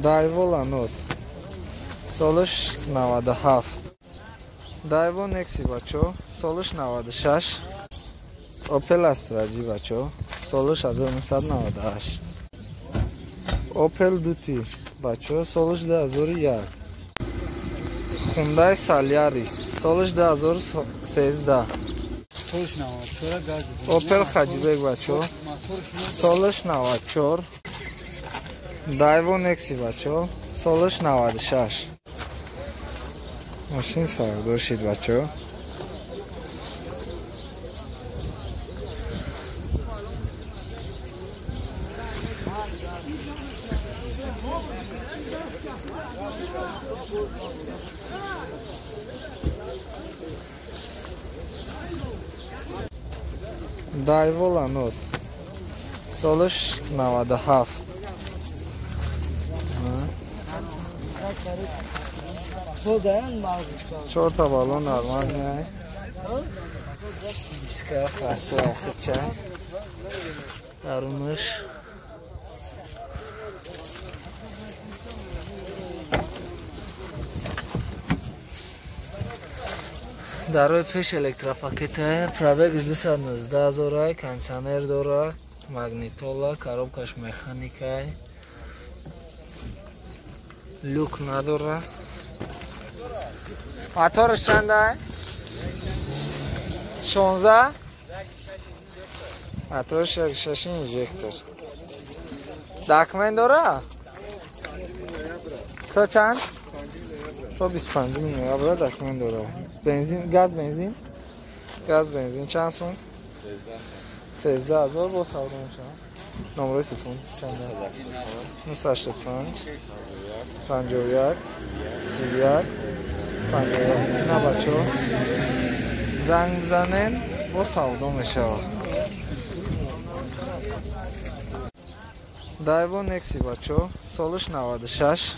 Дайво Ланос солаш 97. Дайво Некси бачо солаш 96. Опел Астра G бачо солаш 1998. Опел Дути бачо солаш 2001. Hyundai Solaris солаш 2013. Опел Хаҷибек бачо солаш 94. Дайво Некси бачо солаш 96. Мошин савдо шид бачо. Дайво Ланос солаш 97. Чорта баллон нормальный. Диска хасла хача. Дарунаш. Дарои пеш электропакета, пробег 219 ҳазор, кондиционер дора, магнитола, коробкаш механика, люк надора. Моторш чанда? 16? Моторш 6 инжектор. Документ дора? То чанд? То 25 ноябр документ дора. Бензин, газ бензин? Газ бензин чанд сум? 13 ҳазор бо савдо мешавад. Номерои телефон чанд? 985 51 31 51. На бачо занг бизанем бо савдо мешавад. Дайво Некси бачо солаш 96.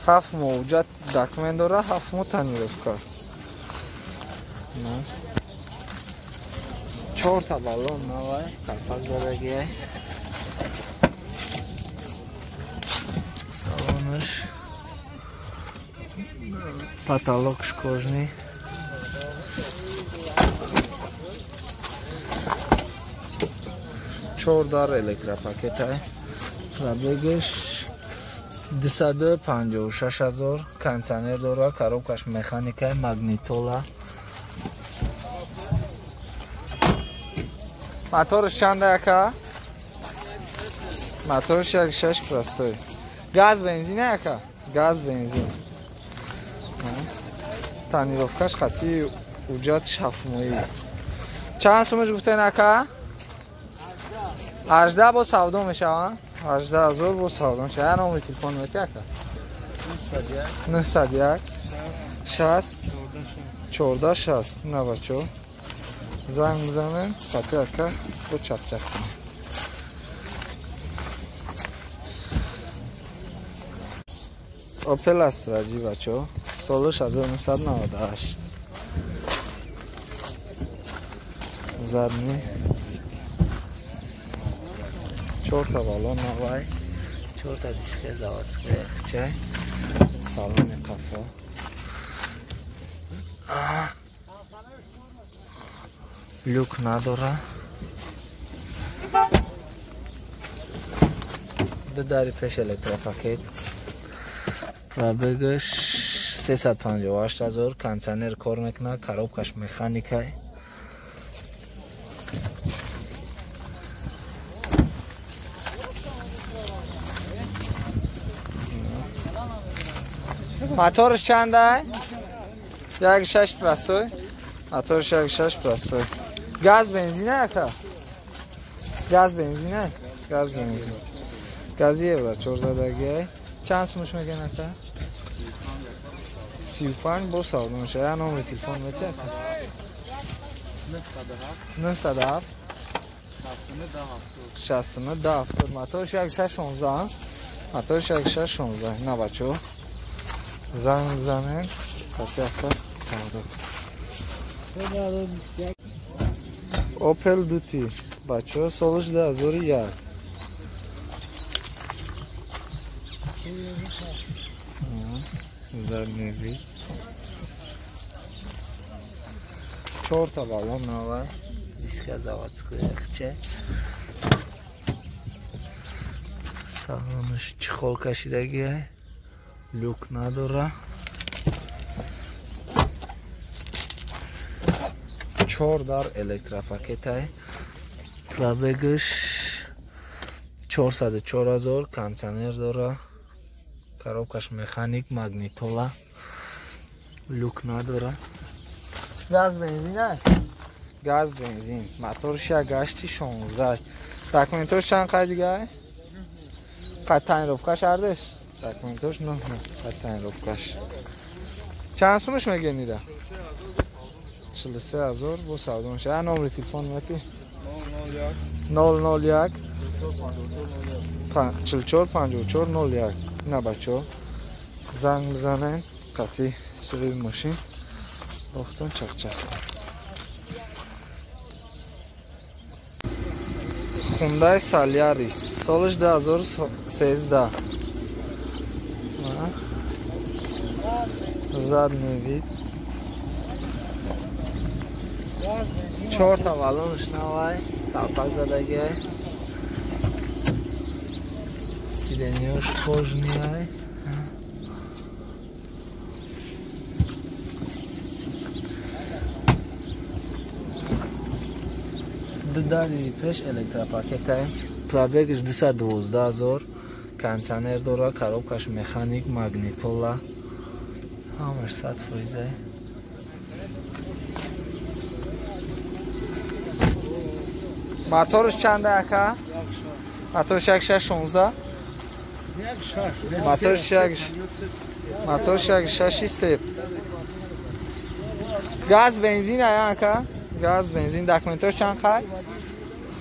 7 моҳ ҳуҷҷат документ дора, 7 моҳ тонировка. 4 баллон навай, калпак задагиай. Салонаш потолокш кожный. 4 дар электропакетай. Пробегаш 256 ҳазор, кондиционер дора, коробкаш механика, магнитола. Моторш чанда яка? Моторш 1.6 простой. Газ бензин яка? Газ бензин. Тонировкаш хати ҳуҷҷатш 7 моҳӣ. Чанд сумаш гуфтен ака? 18 бо савдо мешавад. 18 ҳазор бо савдо мешавад. Я номери телефон мети ака? 901 60 14 60. На бачо занг бизанем, хати ака бо чақчақ кунем. Опел Астра G бачо солаш 1998. Задний 4 баллон навай, 4 диска заводская яхчай, салони қафо. Люк надора. Ду дари пеш электропакет. Пробегаш 358 ҳазор, кондиционер кор мекунад, коробкаш механикай. Моторш чанда? 1.6 простой. Моторш 1.6 простой. Газ бензин яка? Газ бензин? Газ бензин. Гази евро 4 задагиай. Чанд сумаш мегӯян ака? 35 бо савдо мешавад. Я номери телефон мети ака? 907 69 10 70. Моторш 1.6 16. Моторш 1.6 16. На бачо занг бизанем, каси ака савдо. Опел Дути бачо солаш 2001. Задний вид. Чорта баллон нава. Диска заводской яхче. Салонаш чехол кашидагиай. Люк надора. 4 дар электропакетай. Пробегаш 404 000, кондиционер дора. Коробкаш механик, магнитола. Люк надора. Газ бензин аст? Газ бензин. Моторш як гашти 16. Документош чанд қай дига? Қай тонировкаш ардеш? Документош 9 қай тонировкаш. Чанд сумаш мегени ира? 43 000 бо савдо мешава. Номери телефон мети? 001 44 54 01. На бачо. Занг бизанен қати суи мошин. Бохтон чақ-чақ. Hyundai Solaris. Солаш 2013. Задний вид. 4 баллонш навай, талпак задагиай. Сиденьёш кожный. Дали пеш электропакетай. Пробегаш 212 000, кондиционер дора, коробкаш механик, магнитола. Ҳамаш 100%. Моторш чанда ака? Моторш 1616? Моторш 1 моторш 163. Газ бензин ая ака? Газ бензин документош чанд қай?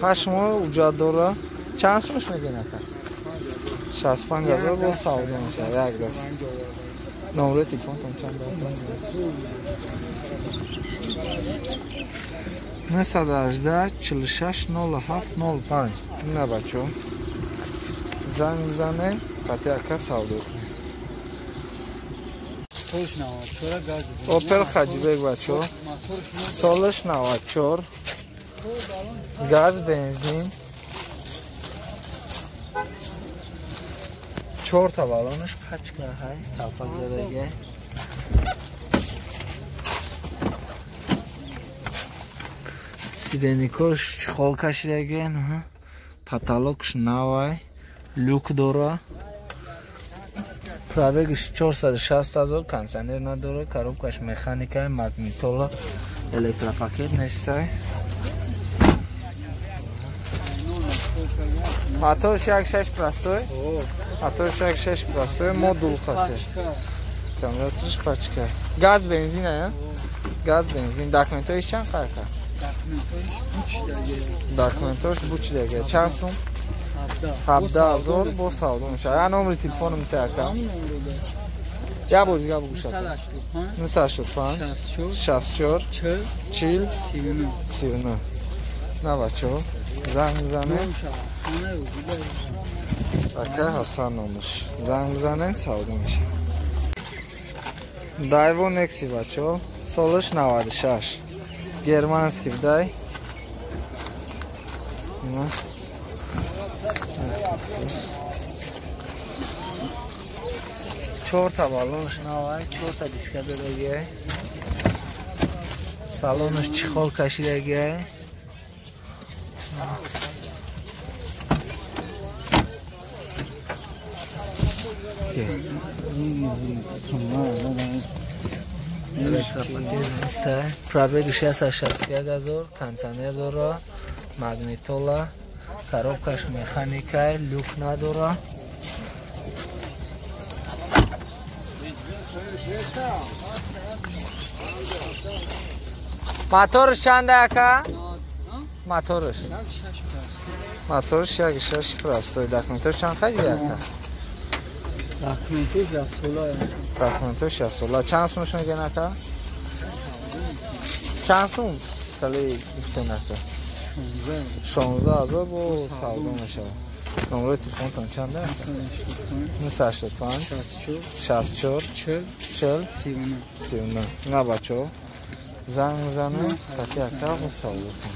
8 моҳ уҷат дора. Чанд сумаш мегӯен ака? 65 000 бо савдо мешавад. Як даст. Номери телефонтон чанд ака? 918 46 07 05. На бачо. Занг бизанед, қати ака савдо кунед. Опел Хаҷибек бачо. Солаш 94. Газ бензин. 4 та баллонаш пачка ҳай, талпак задагиай. Сиденикош чехол кашидаген, потолокш навай, люк дора. Пробегаш 460 000, кондиционер надора, коробкаш механикай, магнитола, электропакет нестай. Моторш 1.6 простой. Моторш 1.6 простой, модул хате. Камераторш пачка. Газ бензин ая? Газ бензин. Документоиш чанд қайқа? Документош бучидага. Чанд сум? 17 000 бо савдо мешавад. Я номери телефонам те ака. Я бор дига бугӯ шака. 985 64 40 39. На бачо. Занг бизанед. Ака Ҳасан номаш. Занг бизанед, савдо мешавад. Дайво Некси бачо. Солаш 96. Германский дай. 4 баллонш навай, 4 диска додагиай. Салонаш чехол кашидагиай. Пробег 661 000, кондиционер дора, магнитола, коробкаш механикай, люк надора. Моторш чанда ака? Моторш. Моторш 1.6 простой. Документош чанд қай дига ака? Документош 6 сола. Документош 6 сола. Чанд сумаш мегӯен ака? Чанд сум? Хеле гуфтен ака. 16 000 бо савдо мешавад. Номерои телефонтон чанд аст? 985 64 40 39 39. На бачаҳо, занг мезанем, қати ака савол кун.